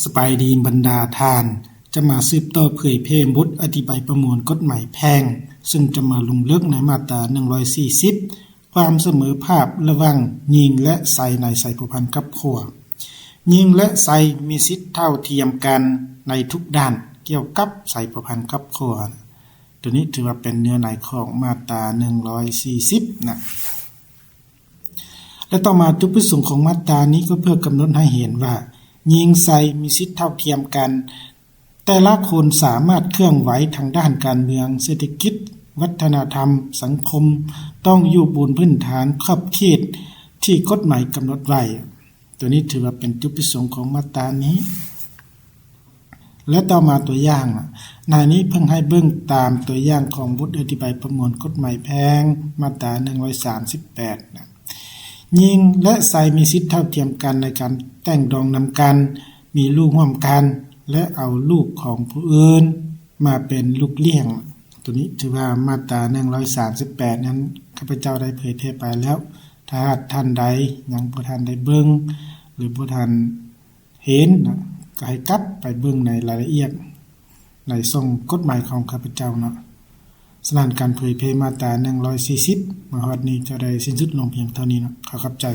ສະບາຍດີບັນດາທ່ານ, ຈະມາສືບຕໍ່ເຜີຍແຜ່ບົດອະທິບາຍປະມວນກົດໝາຍແພ່ງ, ເຊິ່ງຈະມາລົງເລິກໃນມາດຕາໜຶ່ງຮ້ອຍສີ່ສິບ ຄວາມສະເໝີພາບລະຫວ່າງຍິງ ແລະ ໄຊໃນໄຊພົວພັນຄອບຄົວ. ຍິງ ແລະ ໄຊມີສິດເທົ່າທຽມກັນໃນທຸກດ້ານກ່ຽວກັບໄຊພົວພັນຄອບຄົວ. ໂຕນີ້ຖືວ່າເປັນເນື້ອໃນຂອງມາດຕາໜຶ່ງຮ້ອຍສີ່ສິບນະ. ແລະ ຕໍ່ມາ ຈຸດປະສົງຂອງມາດຕານີ້ກໍເພື່ອກຳນົດໃຫ້ເຫັນວ່າ ຍິງ ໄຊ ມີສິດເທົ່າທຽມກັນ, ແຕ່ລະຄົນສາມາດເຄື່ອນໄຫວທາງດ້ານການເມືອງ, ເສດຖະກິດ, ວັດທະນະທຳ, ສັງຄົມ ຕ້ອງຢູ່ບົນພື້ນຖານຂອບເຂດທີ່ກົດໝາຍກຳນົດໄວ້. ໂຕນີ້ຖືວ່າເປັນຈຸດປະສົງຂອງມາດຕານີ້. ແລະ ຕໍ່ມາຕົວຢ່າງ, ໃນນີ້ເພິ່ນໃຫ້ເບິ່ງຕາມຕົວຢ່າງຂອງບົດອະທິບາຍປະມວນກົດໝາຍແພ່ງ ມາດຕາໜຶ່ງຮ້ອຍສາມສິບແປດນະ. ຍິງ ແລະ ໄຊ ມີສິດເທົ່າທຽມກັນໃນການແຕ່ງດອງນຳກັນ, ມີລູກຮ່ວມກັນ ແລະ ເອົາລູກຂອງຜູ້ອື່ນມາເປັນລູກລ້ຽງ. ໂຕນີ້ຖືວ່າມາດຕາໜຶ່ງຮ້ອຍສາມສິບແປດນັ້ນ ຂ້າພະເຈົ້າໄດ້ເຜີຍແຜ່ໄປແລ້ວ. ຖ້າຫາກທ່ານໃດຍັງບໍ່ທັນໄດ້ເບິ່ງ ຫຼື ບໍ່ທັນ ເຫັນນະ ກໍໃຫ້ກັບໄປເບິ່ງໃນລາຍລະອຽດໃນຊ່ອງກົດໝາຍຂອງຂ້າພະເຈົ້າເນາະ. ສະນັ້ນ ການເຜີຍແຜ່ມາດຕາໜຶ່ງຮ້ອຍສີ່ສິບ ມາຮອດນີ້ກໍໄດ້ສິ້ນສຸດລົງພຽງເທົ່ານີ້ເນາະ. ຂໍຂອບໃຈ.